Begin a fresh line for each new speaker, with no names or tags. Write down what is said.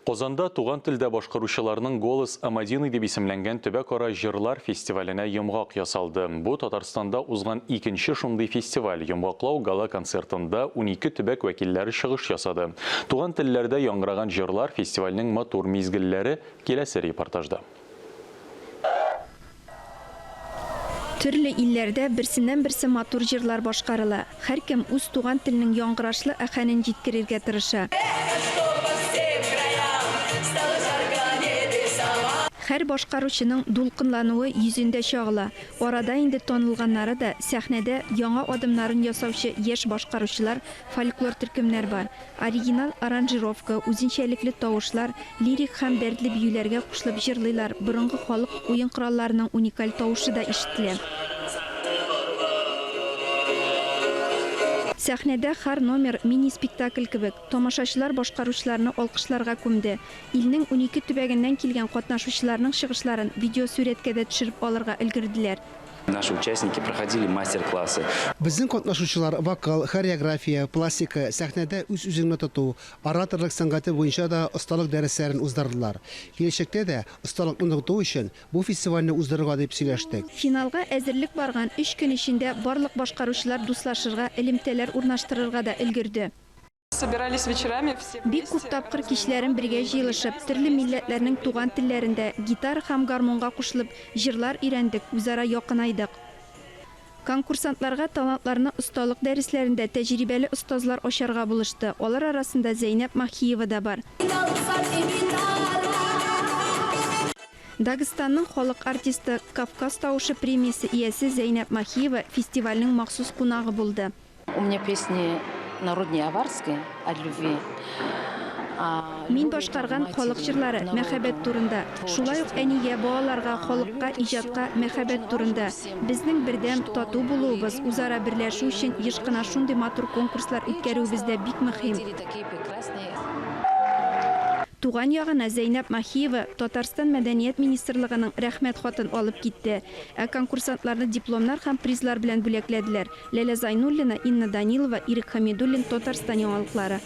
Казанда туган телдә башкаручыларның Голос Амадины дип исемләнгән төбәкара җырлар фестиваленә йомгак ясалды. Бу Татарстанда узган икенче шундый фестиваль. Йомгаклау гала-концертында 12 төбәк вәкилләре чыгыш ясады. Туган телләрдә яңгыраган җырлар фестивальнең матур мизгелләре киләсе репортажда.
Төрле илләрдә берсеннән-берсе матур җырлар башкарыла. Һәркем үз туган теленең яңгырашлы әхәнен җиткерергә тырыша. Һәр башкаручының дулкынлануы йөзендә чагыла. Арада инде танылганнары да, сәхнәдә яңа адымнарын ясаучы яшь башкаручылар, фольклор төркемнәр бар. Оригинал аранжировка, үзенчәлекле тавышлар, лирик һәм дәртле биюләргә кушылып җырлыйлар, борынгы халык уен коралларының уникаль тавышы да ишетелә. Сәхнәдә һәр номер мини-спектакль кебек, тамашачылар башкаручыларны алкышларга күмде. Илнең 12 төбәгеннән килгән катнашучыларның чыгышларын видеосурәткә дә төшереп алырга өлгерделәр.
Наши участники проходили мастер-классы.
Безнең катнашучылар вокал, хореография, пластика, сәхнәдә үз-үзеңне тоту, ораторлык сәнгате буенча да осталык дәресләрен уздырдылар. Киләчәктә дә, осталыкны ныгыту өчен, бу фестивальне уздырырга дип сөйләштек.
Финалга әзерлек барган өч көн эчендә барлык башкаручылар дуслашырга, элемтәләр урнаштырырга да өлгерде.
Собирались вечерами все
Бик күп
вместе,
тапкыр кичләрен бергә җыелышып, төрле милләтләрнең туган телләрендә, гитара һәм гармунга кушылып, җырлар өйрәндек, үзара якынайдык. Конкурсантларга талантларны осталык дәресләрендә тәҗрибәле остазлар ачарга булышты, алар арасында Зәйнәп Махиева да бар. Дагыстанның халык артисты, Кавказ тавышы премиясе иясе Зәйнәп Махиева фестивальнең махсус кунагы булды.
У меня песни народные аварские о любви.
Мин башкарган халык җырлары мәхәббәт турында. Шулай ук әнигә, балаларга, халыкка, иҗатка мәхәббәт турында. Безнең бердәм, тату булуыбыз, үзара берләшү өчен еш кына шундый матур конкурслар үткәрүебез дә бик мөһим. Туган ягына Зәйнәп Махиева Татарстан Мәдәният министрлыгының Рәхмәт хатын алып китте. Ә конкурсантларны дипломнар һәм призлар белән бүләкләделәр. Ләлә Зайнуллина, Инна Данилова, Ирек Хәмидуллин, Татарстан яңалыклары.